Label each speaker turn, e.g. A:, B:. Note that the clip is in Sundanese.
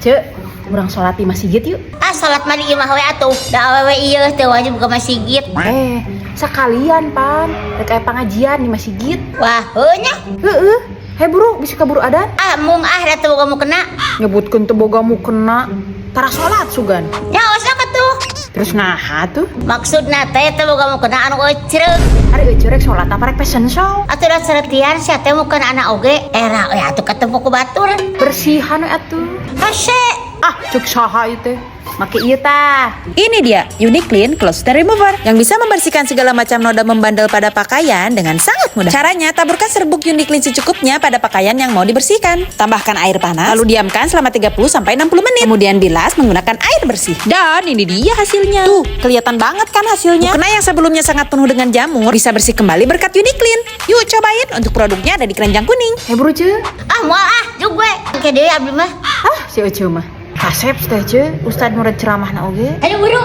A: Cek, urang sholat di masjid yuk.
B: Ah, salat mah di imah we atuh. Da awewe ieu teu wajib ke masjid.
A: Eh, sekalian pan, rek aya pengajian di masjid.
B: Wah, heuh nya.
A: Heeh, hei buru, bisa kaburu adan.
B: Ah, mung ah da teu boga mukena.
A: Nyebutkeun teu boga mukena. Tara sholat sugan.
B: Ya osok atuh.
A: Terus naha tuh?
B: Maksudna teh teu boga mukena anu ecreuk.
A: Ari euceu rek sholat apa rek fashion show?
B: Atuh da seretian sia teh mukena anak oge. Era we atuh ketemu ku batur.
A: Bersihan we atuh.
B: Hese.
A: Ah, cek saha ieu teh? Make ieu tah.
C: Ini dia, Uniclean Clothes Stain Remover yang bisa membersihkan segala macam noda membandel pada pakaian dengan sangat mudah. Caranya, taburkan serbuk Uniclean secukupnya pada pakaian yang mau dibersihkan. Tambahkan air panas, lalu diamkan selama 30 sampai 60 menit. Kemudian bilas menggunakan air bersih. Dan ini dia hasilnya. Tuh, kelihatan banget kan hasilnya? Mukena yang sebelumnya sangat penuh dengan jamur bisa bersih kembali berkat Uniclean. Yuk cobain, untuk produknya ada di keranjang kuning.
A: Hei buru, ceu.
B: Ah, moal ah, jug we. Engke deui abdi mah.
A: Ah, si euceu mah. Kasep teh, ceu, ustad murid ceramah na oge.
B: Ayo buru.